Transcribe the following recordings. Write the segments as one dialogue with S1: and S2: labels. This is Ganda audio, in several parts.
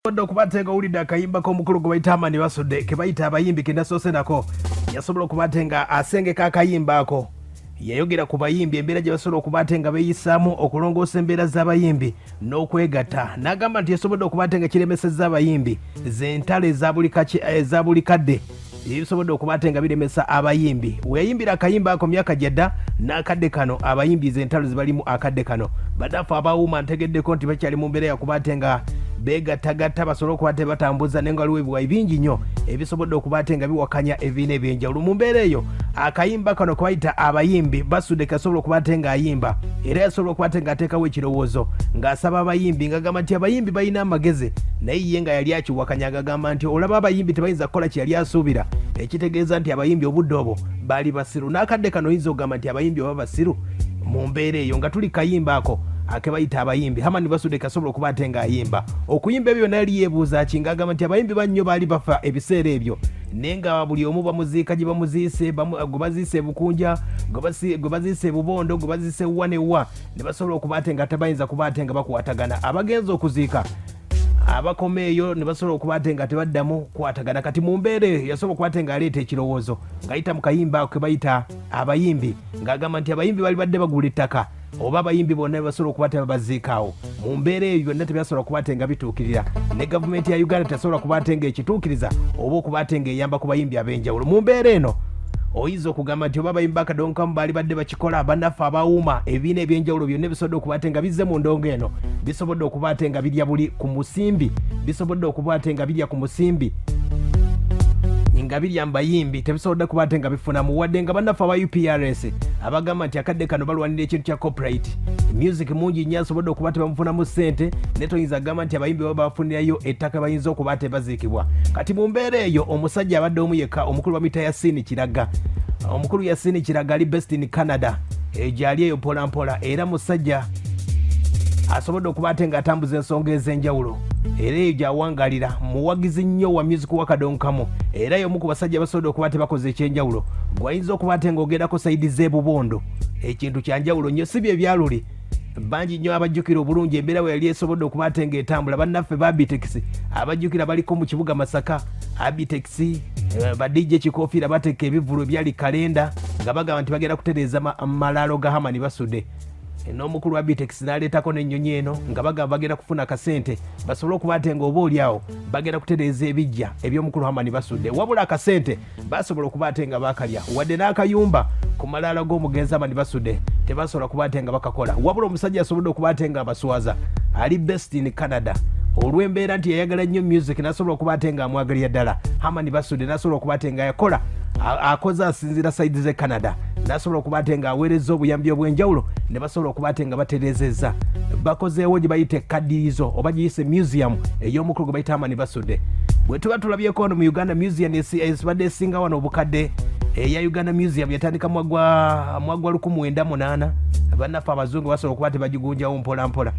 S1: Obadde okuba ate nga owulidde akayimba k'omukulu gwe bayita Amani Basudde ke bayita abayimbi ke nasoose nako, yasobola okuba ate nga asengeka akayimba ako. Yayogera ku bayimbi, embeera gye basobola okuba ate nga beeyisaamu, okulongoosa embeera z'abayimbi n'okwegatta, n'agamba nti yasobodde okuba ate nga kiremesezza abayimbi z'entalo eza buli kadde ebisobodde okuba ate nga biremesa abayimbi. Weyayimbira akayimba ako myaka gyadda n'akadde kano abayimbi z'entalo zebalimu akadde kano. Bannaffe abawuuma ntegeddeko nti bakyali mu mbeera yakuba ate nga beegattagatta basobole okuba ate batambuza, naye nga waliwo ebiwayi bingi nnyo ebisobodde okuba ate nga biwakanya ebibiina ebyenjawulo. Mu mbeera eyo akayimba kano kebayita abayimbi Basudde kasobola okuba ate ng'ayimba, era yasobola okuba ate ng'ateekawo ekirowoozo ng'asaba abayimbi, ng'agamba nti abayimbi balina amagezi, naye ye nga yali akiwakanya ng'agamba nti olaba abayimbi tebayinza kukola kye yali asuubira, ekitegeeza nti abayimbi obudde obwo baali basiru. N'akadde kano oyinza okugamba nti abayimbi oba basiru mu mbeera eyo nga tuli kayimba ako akebayita abayimbi. Hamani Basudde kasobola okuba ate ng'ayimba okuyimba ebyo byonna yali yeebuuza ki, ng'agamba nti abayimbi bannyo baali bafa ebiseera ebyo, naye nga buli omu bamuziika gye bamuziise, gwe baziise ebukunja, gwe baziise ebubondo, gwe baziise wa ne wa, ne basobola okuba ate nga tebayinza kuba ate nga bakwatagana. Abagenza okuziika abakoma eyo ne basobola okuba ate nga tebaddamu kukwatagana. Kati mu mbeera eyo yasobola okuba ate ng'aleeta ekirowoozo ng'ayita mu kayimba ako ke bayita abayimbi, ng'agamba nti abayimbi bali badde bagula ettaka oba abayimbi bonna bebasobola okuba te babaziikaawo. Mu mbeera eyo byonna tebyasobola kuba ate nga bituukirira, ne gavumenti ya Uganda tesobola kuba ate ng'ekituukiriza oba okuba ate ng'eyamba ku bayimbi ab'enjawulo. Mu mbeera eno oyinza okugamba nti oba abayimbi bakadonkamu baali badde bakikola, bannaffe abawuuma ebibiina ebyenjawulo byonna ebisobodde okuba ate nga bizze mu ndongo eno bisobodde okuba ate nga birya buli ku musimbi, bisobodde okuba ate nga birya ku musimbi nga birya mu bayimbi, tebisobodde kuba ate nga bifunamu, wadde nga bannaffe aba UPRS abagamba nti akadde kano balwanira ekintu kya copyright music mungi nnyo asobodde okuba tebamufunamu ssente, naye toyinza kugamba nti abayimbi baba bafunirayo ettaka bayinza okuba tebaziikibwa. Kati mu mbeera eyo omusajja abadde omu yekka, omukulu bamuyita Yasini Kiraga. Omukulu Yasini Kiraga ali best in Canada, eyo gyali eyo mpolampola, era musajja asobodde okuba ate ng'atambuza ensonga ez'enjawulo, era eyo gyawangalira. Muwagizi nnyo wa music wa Kadonkamu, era y'omu ku basajja basobodde okuba tebakoze ekyenjawulo. Gwayinza okuba ate ng'ogendako sayidi z'ebubondo, ekintu kyanjawulo nnyo, si bye byaluli. Bangi nnyo abajjukira obulungi embeera bwe yali esobodde okuba ate ng'etambula. Bannaffe ba Abitex abajjukira baliko mu kibuga Masaka, Abitex, ba DJ Kikofiira bateeka ebivvulu ebyali kalenda nga bagamba nti bagenda kutereeza malaalo ga Hamani Basudde, n'omukulu wa Bitex n'aleetako n'ennyonyi eno nga bagamba bagenda kufuna akasente basobole okuba ate ng'oba oli awo bagenda kutereeza ebijja eby'omukulu Hamani Basudde. Wabula akasente basobola okuba ate nga bakalya, wadde n'akayumba ku malaalo g'omugenzi Hamani Basudde tebasobola kuba ate nga bakakola. Wabula omusajja asobodde okuba ate nga abaswaza ali best in Canada olw'embeera nti yayagala nnyo music, n'asobola okuba ate nga amwagalira ddala Hamani Basudde, n'asobola okuba ate nga yakola akoze asinziira sayidi z'e Canada, n'asobola okuba ate nga aweerezza obuyambi obw'enjawulo ne basobola okuba ate nga batereezezza, bakozeewo gye bayita ekkaddiyizo oba giyise museum ey'omukulu gwe bayita Hamani Basudde. Bwe tuba tulabyeko wano mu Uganda, museum esibadde esinga wano obukadde eya Uganda Museum yatandika mwagwa 1908. Bannaffe abazungu basobola okuba tebagigunjawo mpola mpola.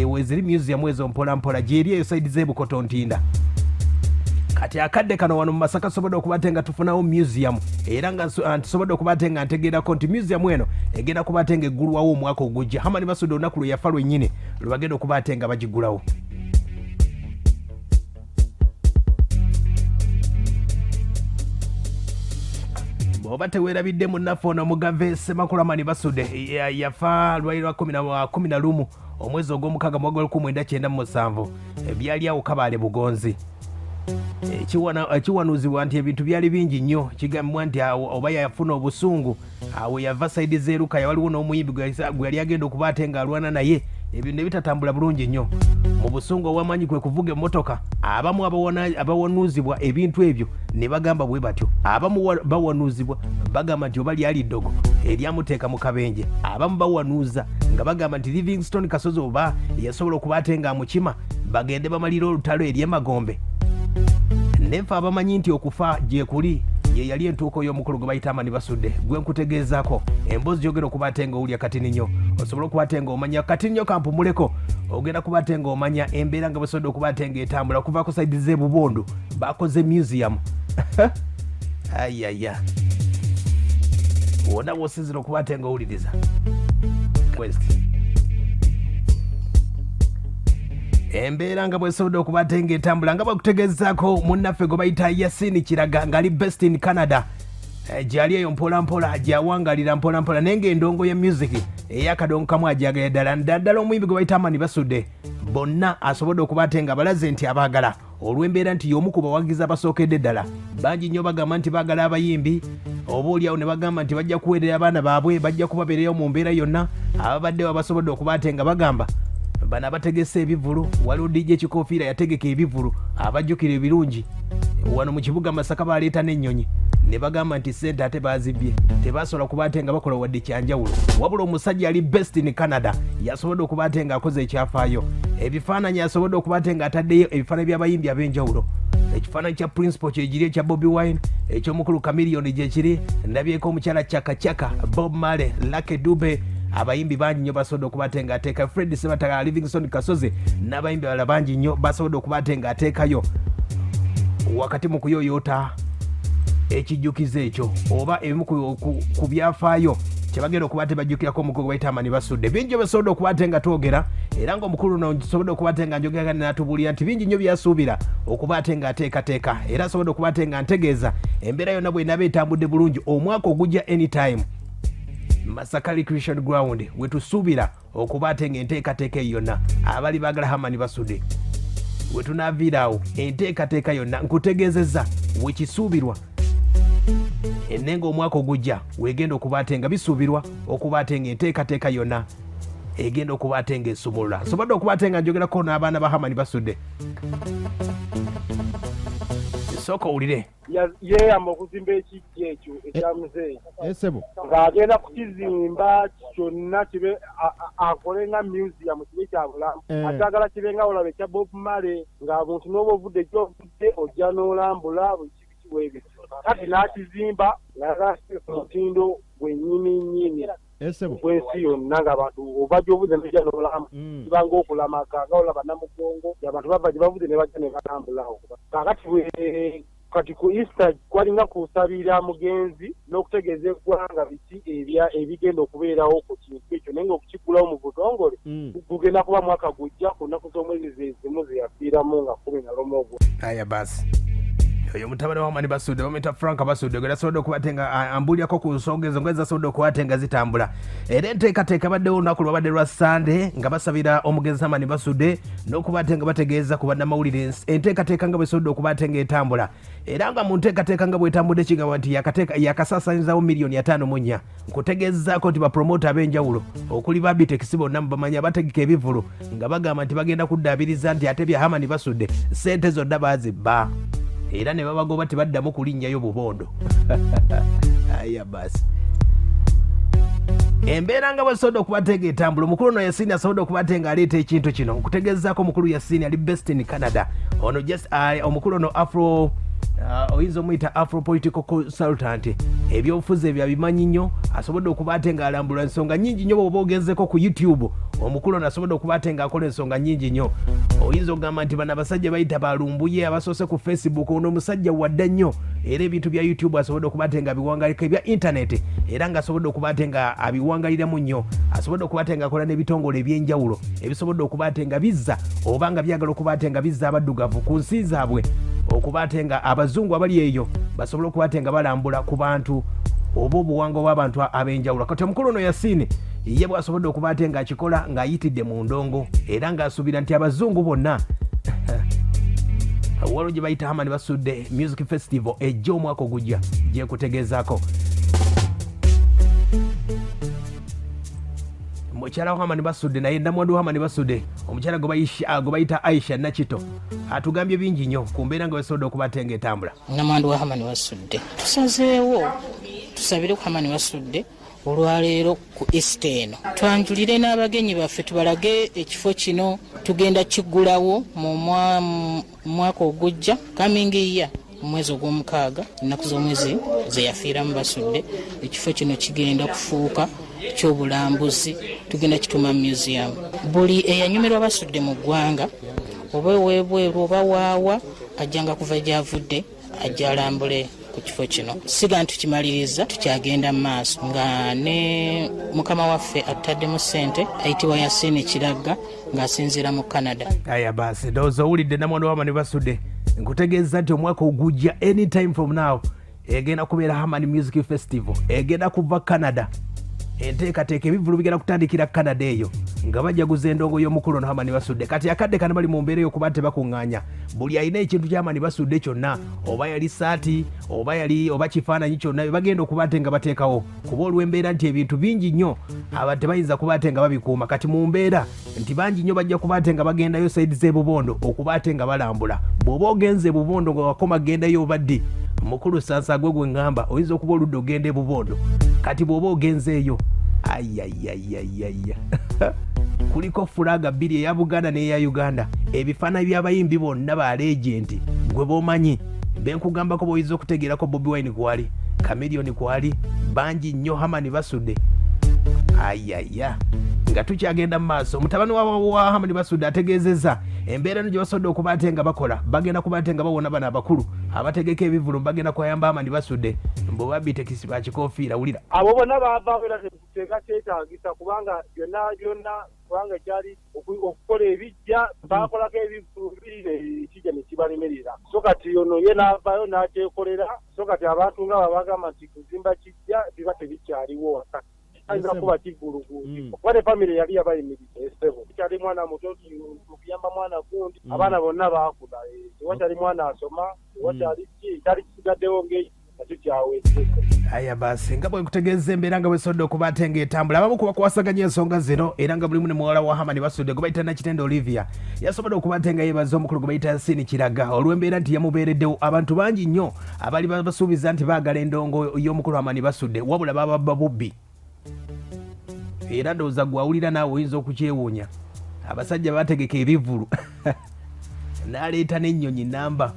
S1: Weziri museum ezo mpola mpola gyeri eyo saidi z'ebukoto Ntinda. Kati akadde kano wano mu Masaka sobodde okuba ate nga tufunawo museum, era nga nsobodde okuba ate nga ntegeerako nti museum eno egenda kuba ate nga eggulwawo omwaka ogujja. Hamani Basudde olunaku lwe yafa lwennyini lwe bagenda okuba ate nga bagigulawo. Bw'oba teweerabidde munnaffe ono Mugave Ssemakula Hamani Basudde yafa lwali lwa 11 omwezi ogw'omukaaga mwaka gwa 1997, byali awo Kabaale Bugonzi. Ekiwanuuzibwa nti ebintu byali bingi nnyo, kigambibwa nti awo oba yafuna obusungu awo yava sayidi z'erukaya, waliwo n'omuyimbi gwe yali agenda okuba ate ng'alwana naye, ebintu ne bitatambula bulungi nnyo. Mu busungu obw'amaanyi kwe kuvuga emmotoka. Abamu abawanuuzibwa ebintu ebyo ne bagamba bwe batyo, abamu bawanuuzibwa bagamba nti oba lyali ddogo eryamuteeka mu kabenje, abamu bawanuuza nga bagamba nti Livingstone Kasozi oba yasobola okuba ate ng'amukima bagende bamalire olutalo eri emagombe. Nenfe abamanyi nti okufa gyekuli ye yali entuuko y'omukulu gwe bayita Amani Basudde gwe nkutegeezaako emboozi gyogera okuba ate ng'owulya kati nnyo osobole okuba ate ng'omanya kati nnyo kampumuleko ogenda kuba ate ng'omanya embeera nga bwesobodde okuba ate ng'etambula okuva ku saidi z'ebubondo bakoze museum. Ayaya, wona wosinzira okuba ate ng'owuliriza West. Embeera nga bwesobodde okuba ate ng'etambula nga bwekutegeezaako munnaffe gwe bayita Yasini Kiraga ng'ali best in Canada, gyali eyo mpolampola, gyawangalira mpolampola, naye ng'endongo ya music ey'akadongo kamu ajagala ddala ddala omuyimbi gwe bayita Amani Basudde. Bonna asobodde okuba ate nga balaze nti abaagala olw'embeera nti y'omu ku bawagizi abasookedde ddala. Bangi nnyo bagamba nti baagala abayimbi, oba oliawo ne bagamba nti bajja kuweerera abaana baabwe, bajja kubabeereyo mu mbeera yonna. Ababaddewo abasobodde okuba ate nga bagamba bano abategese ebivvulu, waliwo DJ Kikofiira yategeka ebivvulu, abajjukira ebirungi wano mu kibuga Masaka, baleeta n'ennyonyi ne bagamba nti sente ate bazibbye, tebasobola kuba ate nga bakola wadde kyanjawulo. Wabula omusajja ali best in Canada yasobodde okuba ate nga akoze ekyafaayo. Ebifaananyi asobodde okuba ate nga ataddeyo ebifaananyi by'abayimbi ab'enjawulo. Ekifaananyi kya Principal kyegiri, ekya Bobi Wine, eky'omukulu Chameleone gyekiri, ndabyeko omukyala Chaka Chaka, Bob Marley, Lucky Dube, abayimbi bangi nnyo basobodde okuba ate nga ateeka Fred Sebatagala, Livingston Kasozi n'abayimbi abalala bangi nnyo basobodde okuba ate nga ateekayo wakati mu kuyoyoota ekijjukizo ekyo oba ebimu ku byafaayo kyebagenda okuba te bajjukirako omukulu gwe bayita Amani Basudde. Bingi besobodde okuba te nga twogera, era ng'omukulu no nsobodde okuba te nga njogera n'atubuulira nti bingi nnyo byasuubira okuba ate nga ateekateeka, era asobodde okuba ate nga ntegeeza embeera yonna bw'enaaba etambudde bulungi omwaka ogujja anytime Masaka Recreation Ground wetusuubira okuba ate nga enteekateeka eyo yonna abali baagala Hamani Basudde wetunaaviira awo enteekateeka yonna nkutegeezezza wekisuubirwa enenga omwaka ogujja wegenda okuba ate nga bisuubirwa okuba ate nga enteekateeka yonna egenda okuba ate nga esumulula. Nsobodde okuba ate nga njogerako n'abaana ba Hamani Basudde. Sooka owulire.
S2: Yeeyama okuzimba ekijja ekyo ekya muzeeyi,
S3: Esebo,
S2: ng'agenda kukizimba kyonna kibe akole nga museum, kibe kya bulamu. Akyagala kibe nga olaba ekya Bob Marley, nga buntu n'oba ovudde gy'ovudde ojja n'olambula buli kibi kiweebyo. Kati n'akizimba ng'ayagala kibe ku mutindo gwennyini nnyini gw'ensi yonna, ng'abantu ova gy'ovuze n'ojja n'olamba. Kiba ng'okulamaga nga olaba Namugongo, abantu bava gye bavuze ne bajja ne balambulawo. Kaakati bwe kati ku Easter kwalinga kusabira mugenzi n'okutegeeza eggwanga biki ebya ebigenda okubeerawo ku kintu ekyo, naye ng'okukiggulawo mu butongole gugenda kuba mwaka gujja ku nnaku z'omwezi ze zimu ze yafiiramu nga 11 ogwo.
S1: Aya basi, oyo mutabani wa Amani Basudde bamuyita Frank Basudde gwe nasobodde okuba ate nga ambuulirako ku nsonga ezo nga zasobodde okuba ate nga zitambula, era enteekateeka baddewo olunaku lwabadde lwa Sande nga basabira omugenzi Amani Basudde n'okuba ate nga bategeeza ku bannamawulire enteekateeka nga bwesobodde okuba ate nga etambula. Era nga mu nteekateeka nga bwetambudde kigamba nti yakasaasanyizawo miliyoni 54. Nkutegeezaako nti bapromota ab'enjawulo okuli ba Bitex bonna mubamanyi abategeka ebivvulu nga bagamba nti bagenda kuddaabiriza, nti ate bya Hamani Basudde ssente zonna baazibba era ne babagoba, tebaddamu kulinnyayo bubondo. Aya basi, embeera nga bwesobodde okuba te nga etambula, omukulu ono Yasini asobodde okuba te nga aleeta ekintu kino. Nkutegeezaako omukulu Yasini ali best in Canada. Ono just omukulu ono afro oyinza omuyita afro political consultant, ebyobufuzi ebyo abimanyi nnyo. Asobodde okuba ate ng'alambula ensonga nyingi nnyo. Bw'oba ogenzeko ku YouTube, omukulu ono asobodde okuba ate ng'akola ensonga nyingi nnyo. Oyinza okugamba nti bano abasajja bayita balumbuye abasoose ku Facebook. Ono omusajja wadda nnyo, era ebintu bya YouTube asobodde okuba ate nga abiwangaliko, ebya internet, era ng'asobodde okuba ate nga abiwangaliramu nnyo. Asobodde okuba ate ng'akola n'ebitongole ebyenjawulo ebisobodde okuba ate nga bizza oba nga byagala okuba ate nga bizza abaddugavu ku nsi zaabwe, okuba ate nga abazungu abali eyo basobole okuba ate nga balambula ku bantu oba obuwangwa bw'abantu ab'enjawulo. Kati omukulu ono Yasiini ye bw'asobodde okuba ate ng'akikola ng'ayitidde mu ndongo, era ng'asuubira nti abazungu bonna waliwo gye bayita Hamani Basudde Music Festival ejja omwaka ogujja gyekutegeezaako. Mukyala wa Hamani Basudde, naye namwandu Hamani Basudde, omukyala gwe bayita Aisha Nakito, atugambye bingi nnyo ku mbeera nga wesobodde okuba ate nga etambula.
S4: Namwandu wa Hamani Basudde, tusazeewo tusabire ku Hamani Basudde olwaleero ku Easter eno, twanjulire n'abagenyi baffe, tubalage ekifo kino. Tugenda kiggulawo mu mwaka ogujja, coming year, mu mwezi ogw'omukaaga, ennaku z'omwezi ze yafiiramu Basudde. Ekifo kino kigenda kufuuka kyobulambuzi, tugenda kituma museum. Buli eyanyumirwa Basudde mu ggwanga oba ow'ebweru oba waawa ajjanga kuva gy'avudde. ajja alambule ku kifo kino. Siga nti tukimaliriza, tukyagenda mu maaso nga ne mukama waffe atutaddemu ssente ayitibwa Yasini Kiragga ng'asinziira mu Canada.
S1: Aya basi, ndowooza owulidde namwana w'Hamani Basudde. Nkutegeeza nti omwaka ogujja, anytime from now, egenda kubeera Hamani Music Festival, egenda kuva Canada. Enteekateeka, ebivvulu bigenda kutandikira Canada eyo nga bajaguza endongo y'omukulu ono Hamani Basudde. Kati akadde kano bali mu mbeera ey'okuba tebakuŋŋaanya buli alina ekintu ky'Hamani Basudde kyonna, oba yali saati, oba yali oba kifaananyi kyonna, bye bagenda okuba ate nga bateekawo, kuba olw'embeera nti ebintu bingi nnyo abantu tebayinza kuba ate nga babikuuma. Kati mu mbeera nti bangi nnyo bajja kuba ate nga bagendayo side z'ebubondo okuba ate nga balambula. Bw'oba ogenze ebubondo nga wakoma gendayo oba ddi, mukulu Sansa gwe gwe ŋŋamba oyinza okuba oludda ogenda ebubondo. Kati bw'oba ogenze eyo, ayayayayaya, kuliko fulaga bbiri, eya Buganda n'eya Uganda, ebifaananyi by'abayimbi bonna ba legend gwe bomanyi benkugambako, boyinza okutegeerako Bobi Wine kwali, Chameleone kwali, bangi nnyo. Hamani Basudde, ayaya. Nga tukyagenda mu maaso, mutabani wa Hamani Basudde ategeezezza embeera eno gye basobodde okuba ate nga bakola, bagenda kuba ate nga bawona bano abakulu abategeka ebivulu, bagenda kwayamba Hamani Basudde mbu babitekisi bakikofiira. Wulira.
S2: Abo bonna baavaawo era teeka kyetaagisa, kubanga byonna byonna, kubanga kyali okukola ebijja, bakolako ebivvulu bibiri, ekijja ne kibalemerera. So kati ono ye n'avaayo n'akyekolera. So kati abantu nga babagamba nti kuzimba kijja biba tebikyaliwo wakati, ayinza kuba kivvulu kuba ne famire yali yabayimiridde. Esebo kyali mwana muto okuyamba mwana gundi, abaana bonna baakula, tewakyali mwana asoma, tewakyali ki, kyali kisigaddewo ng'ekyo nakyo kyawedde.
S1: Aya basi, nga bwe nkutegeeza embeera nga bwesodde okuba ate ng'etambula, abamu ku bakwasaganya ensonga zino era nga mulimu ne muwala wa Hamani Basudde gwe bayita Nakitende Olivia, yasobodde okuba ate nga yeebaza omukulu gwe bayita Yasini Kiraga olw'embeera nti yamubeereddewo. Abantu bangi nnyo abali basuubiza nti baagala endongo y'omukulu Hamani Basudde, wabula bababba bubbi. Era ndowooza gwawulira naawe oyinza okukyewuunya, abasajja bategeka ebivvulu n'aleeta n'ennyonyi namba,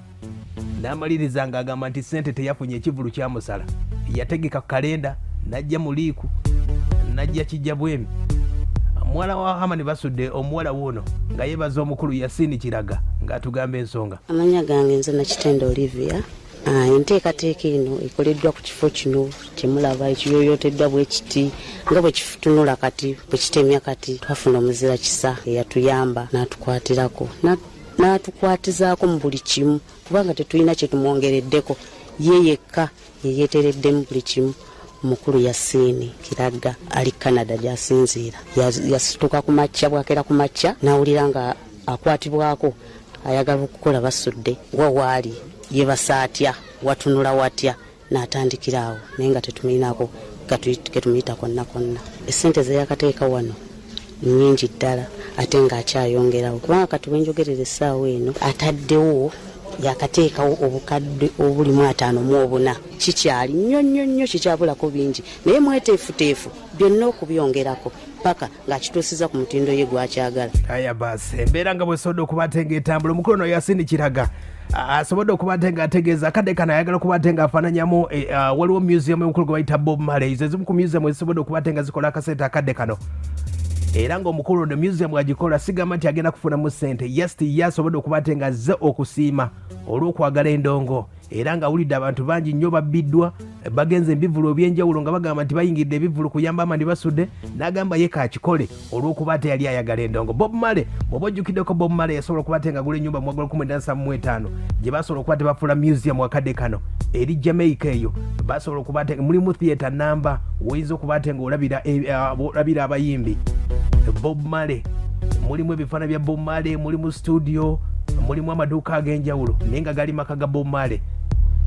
S1: n'amaliriza ng'agamba nti ssente teyafunye, ekivvulu kyamusala. Yategeka kalenda, n'ajja mu liiku, n'ajja kijja bwemi. Muwala wa Hamani Basudde, omuwala wuuno nga yeebaza omukulu Yasini Kiraga ng'atugamba ensonga.
S3: Amanya gange nze Nakitende Olivia. Enteekateeka eno ekoleddwa ku kifo kino kyemulaba ekiyoyooteddwa bwe kiti, nga bwe kitunula kati, bwe kitemya kati. Twafuna omuzira kisa eyatuyamba n'atukwatirako, n'atukwatizaako mu buli kimu, kubanga tetulina kye tumwongereddeko, ye yekka yeyeetereddemu buli kimu. Omukulu Yasiini Kiragga ali Canada gy'asinziira, yasituka ku makya, bwakera ku makya n'awulira nga akwatibwako ayagala okukola Basudde, wa waali yebasa atya, watunula watya, n'atandikira awo, naye nga tetumuyinako ketumuyita konna konna. Essente zeyakateeka wano nnyingi ddala, ate ng'akyayongerawo, kubanga kati wenjogerera essaawa eno ataddewo, yakateekawo obukadde obulimu 54. Kikyali nnyo nnyo nnyo, kikyabulako bingi, naye mweteefuteefu byonna okubyongerako paka ng'akituusiza ku mutindo ye gwakyagala.
S1: Aya basi, embeera nga bwesobodde okuba ate ng'etambula, omukulu ono Yasini Kiraga asobodde okuba ate ng'ategeeza akadde kano ayagala okuba ate ng'afaananyamu waliwo museum y'omukulu gwe bayita Bob Marley. Ezo ezimu ku museum ezisobodde okuba ate nga zikola akasente akadde kano, era ng'omukulu ono museum agikola sigamba nti agenda kufunamu ssente, just ye asobodde okuba ate ng'azze okusiima olw'okwagala endongo, era ng'awulidde abantu bangi nnyo babbiddwa, bagenze ebivvulu ebyenjawulo nga bagamba nti bayingidde ebivvulu kuyamba Amani Basudde, n'agamba ye kakikole olw'okuba ate yali ayagala endongo. Bob Marley, bw'oba ojjukiddeko, Bob Marley yasobola okuba ate ng'agula ennyumba mu mwaka 1975 gye basobola okuba tebafuula museum akadde kano eri Jamaica. Eyo basobola okuba ate mulimu theatre namba woyinza okuba ate ng'olabira olabira abayimbi Bob Marley, mulimu ebifaananyi bya Bob Marley, mulimu studio, mulimu amaduuka ag'enjawulo, naye nga gali maka ga Bob Marley,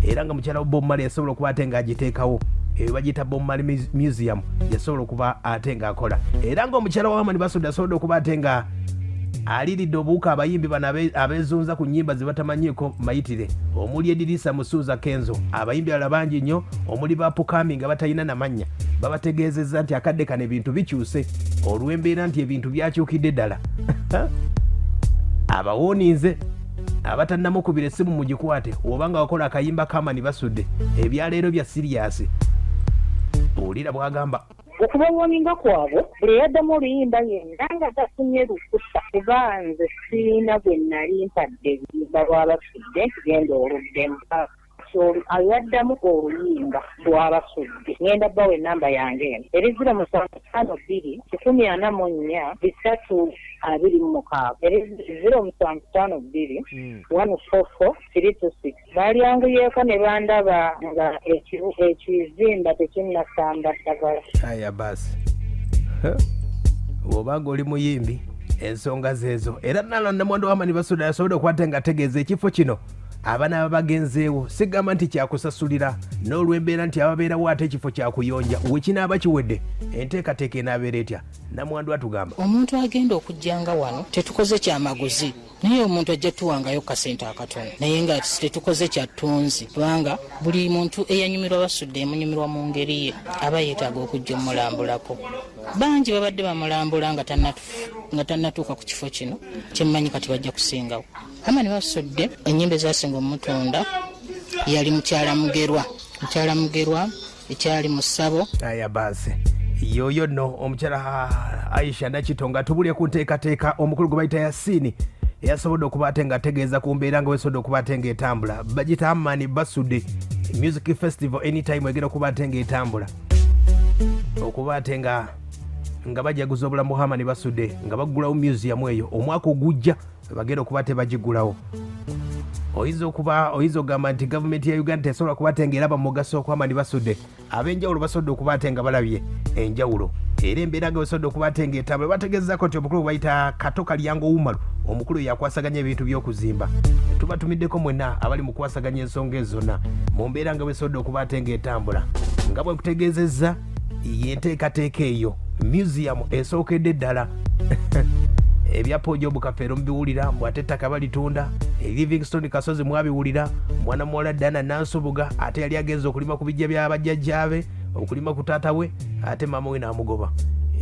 S1: era nga mukyala wa Bob Marley yasobola okuba ate ng'agiteekawo eyo bagiyita Bob Marley Museum, yasobola okuba ate ng'akola. Era ng'omukyala wa Hamani Basudde asobodde okuba ate nga aliridde obuwuka abayimbi bano abeezunza ku nnyimba ze batamanyiiko mayitire, omuli Edirisa Musuuza, Kenzo, abayimbi abalala bangi nnyo omuli ba Pukami nga batalina namannya. Babategeezezza nti akadde kano ebintu bikyuse olw'embeera nti ebintu byakyukidde ddala. Abawooninze, abatannamukubira essimu mugikwate, oba nga wakola akayimba kamani Basudde, ebyaleero bya serious. Owulira bw'agamba.
S5: Okubawooninga kwabwe, buli eyaddamu oluyimba yenna nga tafunye lukusa, kuba nze sirina gwe nali mpadde luyimba lwa Basudde nti genda oluddemu. Kati ayaddamu oluyimba lwabasudde, ngenda bawa enamba yange eno eri 0752 144 326, eri 0752 144 326. Balyanguyeeko ne bandaba nga ekizimba tekinnasamba ddagala.
S1: Aya basi, bw'oba nga oli muyimbi, ensonga zeezo. Era nala namwandu wamani Basuda yasobodde okukwata nga ategeeza ekifo kino abanaaba bagenzeewo, sigamba nti kyakusasulira n'olwembeera nti ababeerawo, ate ekifo kyakuyonja. Wekinaaba kiwedde, enteekateeka enaabeera etya? Namwandu atugamba.
S4: Omuntu agenda okujjanga wano, tetukoze kyamaguzi, naye omuntu ajja tuwangayo kasente akatono, naye nga tetukoze kya ttunzi, kubanga buli muntu eyanyumirwa Basudde emunyumirwa mu ngeri ye, aba yeetaaga okujja omulambulako. Bangi babadde bamulambula nga tannatuuka ku kifo kino kyemmanyi, kati bajja kusingawo. Amani Basudde ennyimba ezasinga omutunda yali Mukyala Mugerwa, Mukyala Mugerwa, Ekyali mu ssabo.
S1: Aya basi, yoyo nno omukyala Aisha Nakito nga tubulye ku nteekateeka omukulu gwe bayita Yasiini eyasobodde okuba ate nga ategeeza ku mbeera nga wesobodde okuba ate nga etambula. Bagita Amani Basudde Music Festival, anytime egenda okuba ate nga etambula, okuba ate nga bajaguza obulamu Hamani Basudde nga baggulawo museum eyo omwaka ogujja bagenda okuba tebagigulawo. Oyinza okuba oyinza okugamba nti gavumenti ya Uganda tesobola kuba ate ngaeraba mugaso okwamani Basudde. Ab'enjawulo basobodde okuba ate nga balabye enjawulo, era embeera nga basobodde okuba ate ngaetambula. Bategeezako nti omukulu bayita Kato Kalyango Umaru, omukulu yakwasaganya ebintu by'okuzimba. Tubatumiddeko mwenna abali mu kukwasaganya ensonga ezo zonna mu mbeera nga bwesobodde okuba ate ngaetambula. Nga bwe nkutegeezezza, yenteekateeka eyo museum esookedde ddala. Ebya Pojobu Kafeero mubiwulira, mbu ate ettaka balitunda. Livingstone Kasozi mwabiwulira. Mwana muwala Dana Nansubuga ate yali agenza okulima ku bijja byabajjajjaabe, okulima ku taata we, ate maama we n'amugoba.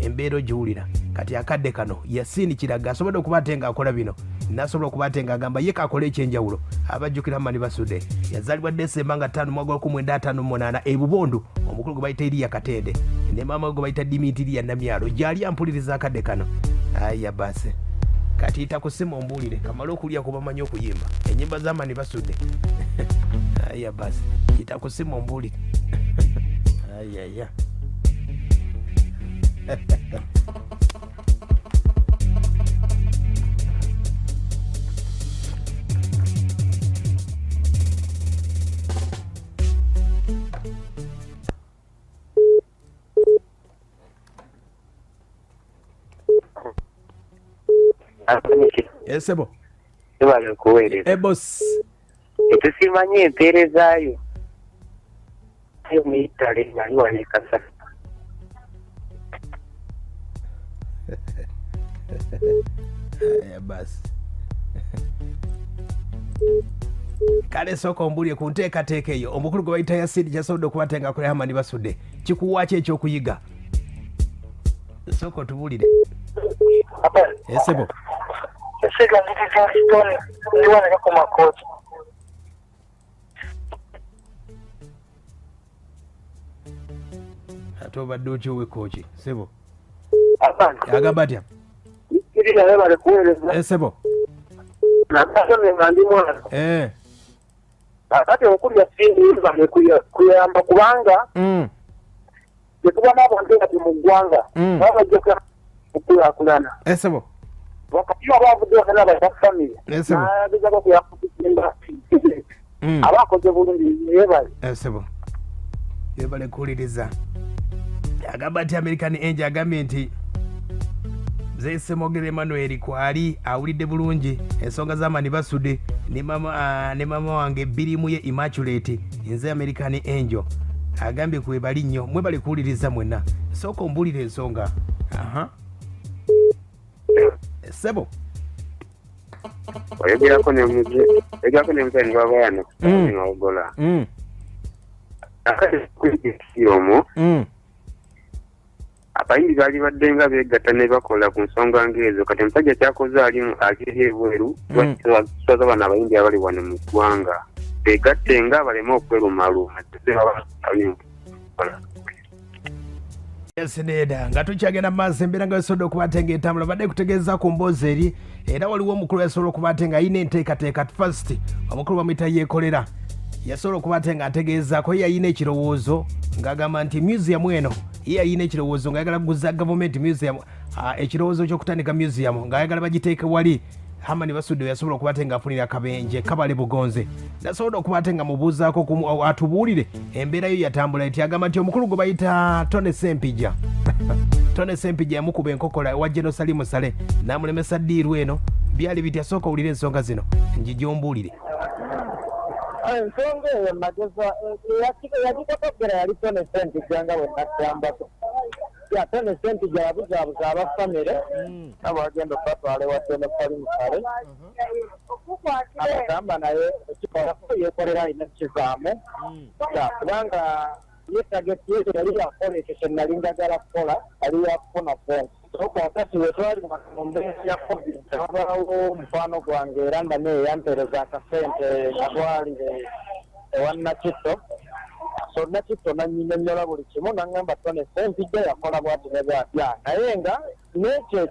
S1: Embeera ogiwulira. Kati akadde kano Yasiini Kiraga asobodde okuba ate ng'akola bino, nasobola okuba ate ng'agamba ye kakole ekyenjawulo. Abajjukira Mani Basude yazaalibwa Desemba nga 5 mwaka 1958 e Bubondo, omukulu gwe bayita Eriya Katende ne maama we gwe bayita Dimitiriya Namyalo, gyali ampuliriza akadde kano. Aya basi, kati yita ku simu ombuulire kamale okulya kuba manyi okuyimba enyimba z'Amani Basudde. Aya basi, yita ku simu ombuulire. Ayaya. Esebo.
S6: Tubale okuweereza.
S1: Ebos.
S6: Etusiima nnyo empeerezaayo. Ayo mu Italy nali wano e Kasaka.
S1: Aya basi, kale sooka ombulye ku nteekateeka eyo omukulu gwe bayita Yasini kyasobodde okuba ate nga akolera Hamani Basudde, kikuwaaki ekyokuyiga? Sooka otubulire, esebo.
S7: Esiga ndi Livingstone, ndi wano ku Makooti.
S1: Ate obadde otya owekooki, sebo? Agamba atya? Esebo.
S7: Nakasome nga ndi mwana. Kati okulya siyinza kuyamba kubanga tetuba n'abantu kati mu ggwanga baba bajja okukulaakulana.
S1: Esebo.
S7: Wakati aba avudde waka n'abata famire n'agezako okuyamba okuzimba, aba akoze bulungi, yebale.
S1: Esebo, yebale kuwuliriza. Agamba nti American Angel agambye nti Mzee Semogere Emmanuel kwali awulidde bulungi ensonga z'Amani Basude ne mama, ne mama wange Birimu ye Immaculate. Nze American Angel agambye kwebali nnyo, mwebale kuwuliriza mwenna. Sooka ombuulire ensonga. Aha, sebo.
S6: Oyogerako ne muze, oyogerako ne muze ng'abaana Mawogola. Akati kuyigisi omwo abayimbi baali badde nga beegatta ne bakola ku nsonga ng'ezo. Kati omusajja kyakoze ali ali ebweru, swaza bano abayimbi abali wano mu ggwanga beegatte nga baleme okwerumaluma.
S1: Yes, neda nga tukyagenda mu maaso, embeera nga wesobodde okuba ate nga etambula, badde kutegeeza ku mboozi eri. Era waliwo omukulu yasobola okuba ate nga alina enteekateeka. At first omukulu bamuyita Yeekolera. Yasobola okuba ate nga ategeezaako ye yalina ekirowoozo ng'agamba nti museum eno ye yalina ekirowoozo ng'ayagala kuguza gavumenti museum, ekirowoozo ky'okutandika museum ng'ayagala bagiteeke wali Hamani Basudde yasobola okuba ate ng'afunira akabenje kabale bugonze. Nasobola okuba ate nga mubuuzaako atubuulire embeera yo yatambula eti. Agamba nti omukulu gwe bayita Tony Sempija, Tony Sempija yamukuba enkokola ewa General Salim Saleh n'amulemesa ddiiru eno. Byali bitya? Sooka owulire ensonga zino njija ombuulire.
S7: Ensonga eyo nageza eyagikotoggera yali Tony Sempija nga bwe nagambako. Ya Tony Sempija yabuzaabuza aba famire nga bwagenda okubatwala ewa General Salim Saleh. Abagamba naye ekikolako yeekolera alina kukivaamu. Ya, kubanga ye target ye teyali yakukola ekyo kye nali njagala kukola, yali yakufuna ssente. So kaakati we twali mu mbeera ya Covid, wabaawo mukwano gwange era nga naye yampeereza akasente katwalire ewa Nakitto. So Nakitto nanyinyonnyola buli kimu n'aŋŋamba Tony Ssempijja yakola bw'ati ne bw'ati. Ya, naye nga n'ekyo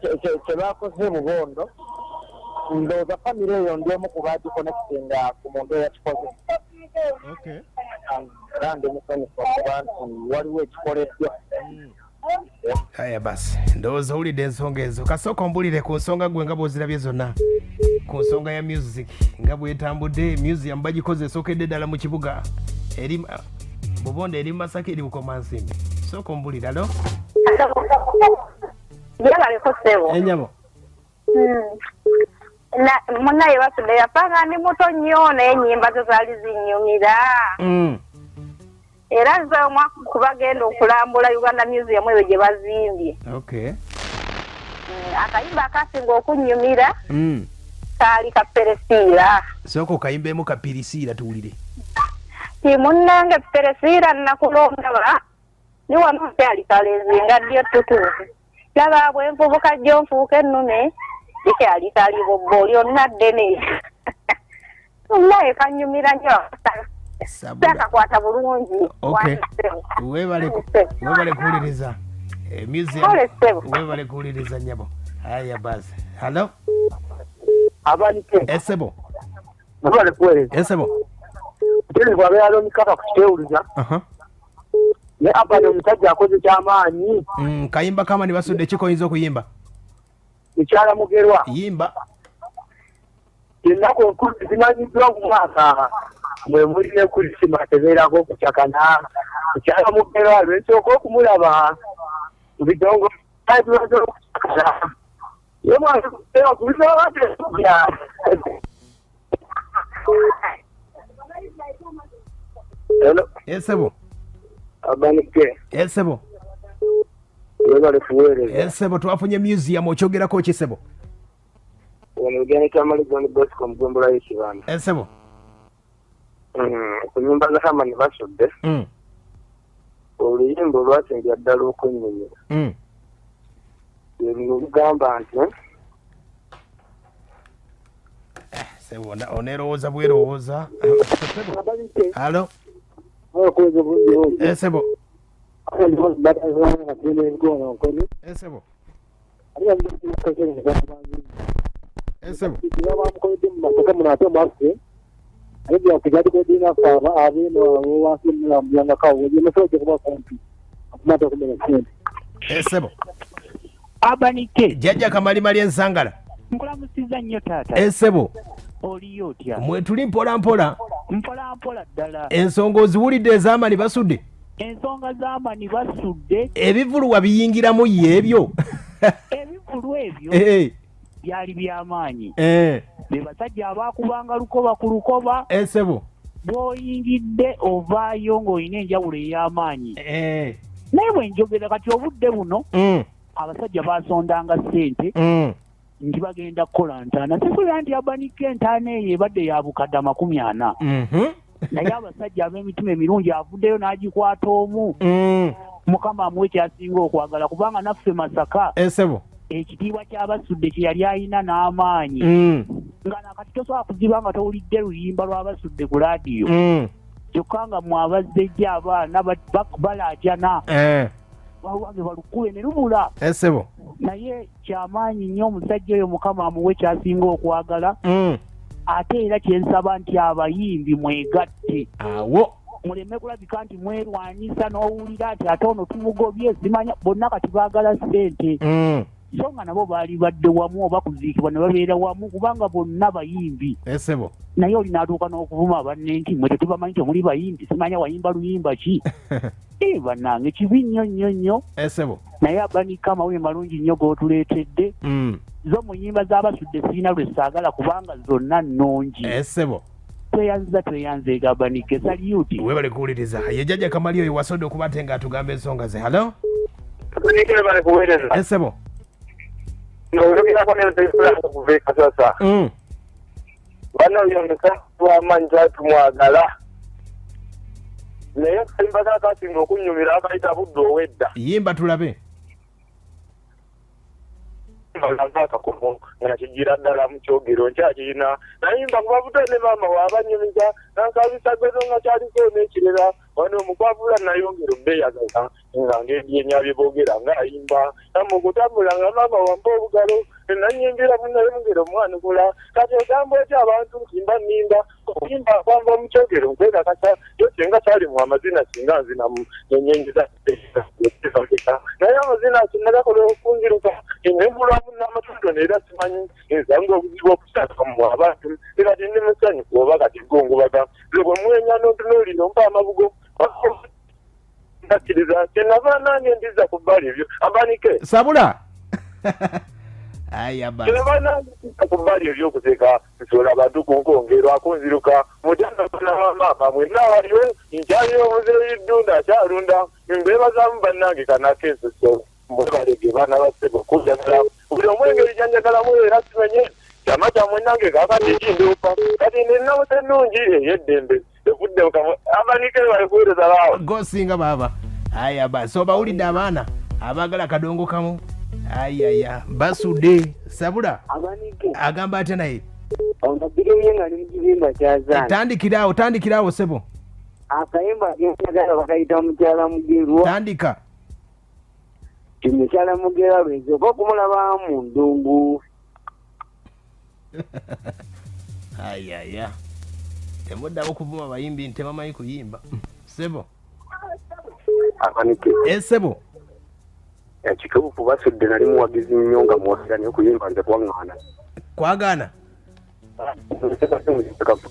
S7: kye baakoze Bubondo, ndowooza famire eyo ndi omu ku baagiconnectinga ku muntu eyakikoze. Era ndi musanyufu okuba nti waliwo ekikoleddwa.
S1: Aya basi, ndowooza owulidde ensonga ezo. Kasooka ombulire ku nsonga gwe nga bw'ozirabye zonna ku nsonga ya music nga bwetambudde. Museum bagikoze esookedde ddala mu kibuga eri Bubondo, eri Masaka, eri Bukomansimbi. Sooka ombulire. Alo?
S5: Gyebaleko ssebo.
S1: Enyabo.
S5: Munnaye Basudde yafa nga ndi muto nnyo, naye ennyimba ze zaali zinnyumira. Era nze omwaka kubagenda okulambula Uganda Museum eyo gye bazimbye. Akayimba akasinga okunnyumira kaali ka Peresiira.
S1: Sooka okayimbemu ka Pirisiira tuwulire.
S5: Ti munnange Peresiira, nakulondaba ni wano nkyali kalenzi nga ddyo ttutuufu, laba bwe nvubuka jjo nfuuka ennume, likyali kalibobbo lyonna ddene. Naye kanyumira nnyo, sakakwata bulungi.
S1: Webale webale kuwuliriza museum. Webale kuwuliriza nnyabo. Haya basi, halo.
S7: Abanike.
S1: Esebo.
S7: Webale kuweereza.
S1: Esebo.
S7: Mutereevu abeera Loni Kaka ku Kitewuluza. Naye Abani omusajja akoze kyamaanyi.
S1: Kayimba kamani Basudde kiko oyinza okuyimba?
S7: Mukyala Mugerwa.
S1: Yimba.
S7: Ennaku enkulu zimanyiddwa mu mwaka mwe muli ne Krisimas ebeerako okucakana. Mukyala Mugerwa lwensooka okumulaba mu bidongo bibaza okucakana. Ye mwana kubizaba. Hello.
S1: Esebo.
S7: Abanike.
S1: Esebo.
S7: Webale kuweereza.
S1: Esebo, twafunye museum, okyogerako ki sebo?
S7: Wano Luganda Kyamali John Bosco mu ggombolola y'e Kibanda.
S1: Esebo.
S7: Ku nnyimba za Herman Basudde, oluyimba olwasembya ddala okunnyumira lwe luno olugamba nti
S1: Sebo, oneerowooza bwerowooza. Halo. Esebo. Esebo. Esebo.
S7: Bamukoledde mu Masaka muno ate mwaffe ate byakujadikoledde naffe abeeno abo wansi mulambulangakawo emisolo gye kuba kumpi akumata okumenya sente.
S1: Esebo.
S4: Abanike.
S1: Jjajja Kamalimali ensangala.
S4: Nkulamusiza nnyo taata.
S1: Esebo.
S4: Oliyo otya?
S1: Mwe tuli mpola mpola.
S4: Mpola mpola ddala.
S1: Ensonga oziwulidde ez'Amani Basudde?
S4: Ensonga z'Amani Basudde.
S1: Ebivulu wabiyingiramu ye ebyo?
S4: Ebivulu ebyo byali by'amaanyi. Be basajja abaakubanga lukoba ku lukoba.
S1: Esebo.
S4: Bw'oyingidde ovaayo ng'olina enjawulo ey'amaanyi. Naye bwe njogera kati obudde buno abasajja basondanga ssente nti bagenda kukola ntaana. Sisuubira nti Abanika entaana eyo ebadde ya bukadde 40. Naye abasajja ab'emitima emirungi avuddeyo n'agikwata omu. Mukama amuwe kyasinga okwagala kubanga naffe Masaka
S1: Esebo.
S4: Ekitiibwa ky'Abasudde kye yali alina n'amaanyi. Nga nakati tosobola kuziba nga towulidde luyimba lw'Abasudde ku laadiyo. Kyokka nga mwe abazzejja abaana balaajana. Wange balukube ne lubula.
S1: Esebo.
S4: Naye kyamaanyi nnyo omusajja oyo, Mukama amuwe kyasinga okwagala.
S8: Ate era kyensaba nti abayimbi mwegatte
S1: awo
S8: muleme kulabika nti mwerwanyisa n'owulira nti ate ono tumugobye, simanya bonna kati baagala ssente. So nga nabo baali badde wamu oba kuziikibwa ne babeera wamu, kubanga bonna bayimbi.
S1: Esebo.
S8: Naye oli n'atuuka n'okuvuma banne nti mwe tetubamanyi, temuli bayimbi, simanya wayimba luyimba ki. Ee bannange, kibi nnyo nnyo nnyo.
S1: Esebo.
S8: Naye Abanika, amawulire malungi nnyo g'otuleetedde. Zo mu nnyimba z'Abasudde sirina lwe saagala, kubanga zonna nnungi.
S1: Esebo.
S8: Tweyanziza, tweyanzeega Abanike, salute.
S1: Webale kuwuliriza. Ye jjajja Kamali oyo wasodde okuba ate nga atugamba ensonga ze. Halo.
S6: Abanike, bale kuweereza.
S1: Esebo.
S6: Oyogerako ne kuva e Kasasa. Bano yoneka lwamaanyi, twatumwagala, naye kayimba kakasinga okunyumira akayita Budde Owedda.
S1: Yimba tulabe.
S6: Akakomo nga kigira ddala mu kyogero nkyakirina, nayimba kuba buto ne maama waabanyumiza nankabisa gwezo nga kyaliko n'ekirera wano omukwavula nayongera obbeyagaza nga ng'ebyenya bye boogera ng'ayimba namukutambula nga maama wampa obugalo nanyimbira munayongera omwanukula. Kati ogamba otya abantu nti mba nnimba okuyimba kwanva mu kyogero nkwekakasa yo singa kyalimu amazina singa nzinamu nenyengiza, naye amazina kinagakola okunziruka nembulwamu n'amatondo neera simanyi ensanga obuzibu okusanga mu abantu. Era ndi musanyufu oba kati gongubaga nze bwe mwenya n'otunuulira ompa amabugo ndakkiriza kyenava nange ndiza ku bbali ebyo Abanike.
S1: Sabula aya basi.
S6: Kyenava nange ndiza ku bbali ebyokuseka nsobola abantu kunkongerwa akunziruka mutanda wa maama mwenna waliwo nkyalina omuzeeyi Ddunda akyalunda mbeebazaamu bannange kanako ensoso mwebalege baana bassebo kunjagala buli omu engeri gyanjagalamu era simenye kyama kyammwe nange kakati kinduupa kati nennamusa ennungi ey'eddembe evudde mukamwa Abanike balikuweereza baawe.
S1: Gosinga baaba. Aya basi, obawulidde abaana abaagala kadongo kamu. Ayaya, basudde. Sabula.
S9: Abanike.
S1: Agamba atya naye?
S9: Ono biremye nga ali mu kizimba kyazaana.
S1: Tandikirawo, tandikirawo sebo.
S9: Akayimba kenjagala bakayita Mukyala Mugerwa.
S1: Tandika.
S9: Ti mukyala Mugerwa lwensooka okumulaba mu ddungu.
S1: Ayaya, temuddamu kuvuma bayimbi nti tebamanyi kuyimba, sebo.
S6: Abanike.
S1: Esebo.
S6: Ekituufu Basudde nali muwagizi nnyo nga muwagira, naye okuyimba nze kwaŋŋaana.
S1: Kwagaana.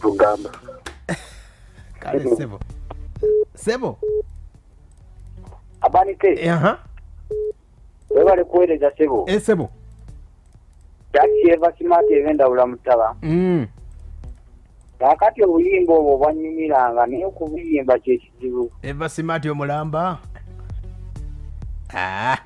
S6: Tugamba.
S1: Kale sebo, sebo.
S9: Abanike.
S1: Aha.
S9: Webale kuweereza sebo.
S1: Esebo.
S9: Kyaki Eva Smart ebendawula mutaba. Kaakati obuyimba obwo bwannyumiranga, naye okubuyimba kyekizibu.
S1: Eva Smart omulamba. Ah.